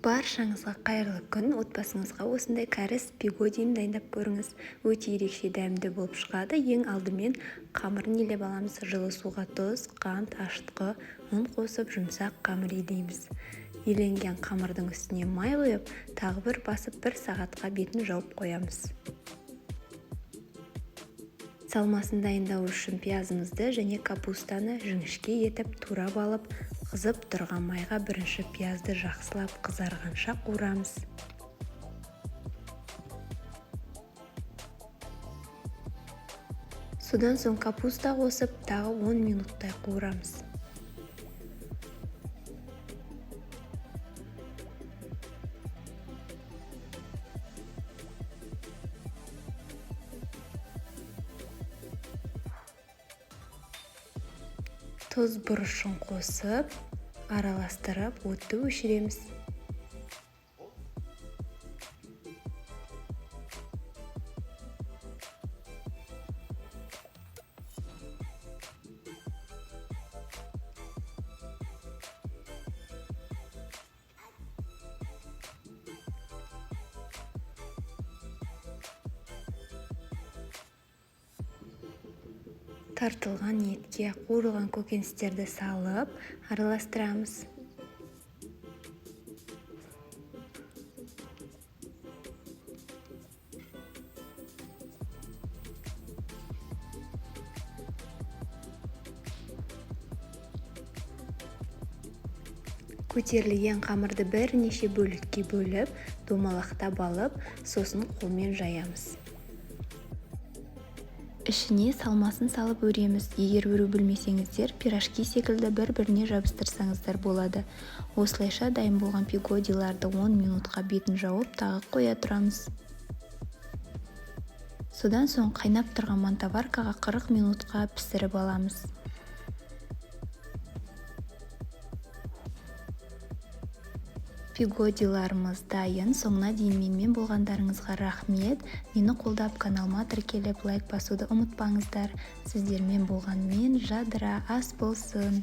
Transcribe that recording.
Баршаңызға қайырлы күн! Отбасыңызға осындай кәріс пигодиін дайындап көріңіз. Өте ерекше дәмді болып шығады. Ең алдымен қамырын илеп аламыз. Жылы суға тұз, қант, ашытқы, ұн қосып, жұмсақ қамыр илейміз. Иленген қамырдың үстіне май құйып, тағы бір басып, бір сағатқа бетін жауып қоямыз. Салмасын дайындау үшін пиязымызды және капустаны жіңішке етіп турап алып, қызып тұрған майға бірінші пиязды жақсылап қызарғанша қуырамыз. Содан соң капуста қосып, тағы 10 минуттай қуырамыз. Тұз бұрышын қосып, араластырып, отты өшіреміз. Тартылған етке қуырылған көкөністерді салып, араластырамыз. Көтерілген қамырды бірнеше бөлікке бөліп, домалақтап алып, сосын қолмен жаямыз. Ішіне салмасын салып өреміз. Егер өру білмесеңіздер, пирожки секілді бір-біріне жабыстырсаңыздар болады. Осылайша дайын болған пигодиларды 10 минутқа бетін жауып, тағы қоя тұрамыз. Содан соң қайнап тұрған мантоваркаға 40 минутқа пісіріп аламыз. Пигодиларымыз дайын. Соңына дейін менімен болғандарыңызға рахмет. Мені қолдап, каналыма тіркеліп, лайк басуды ұмытпаңыздар. Сіздермен болған мен, Жадыра. Ас болсын.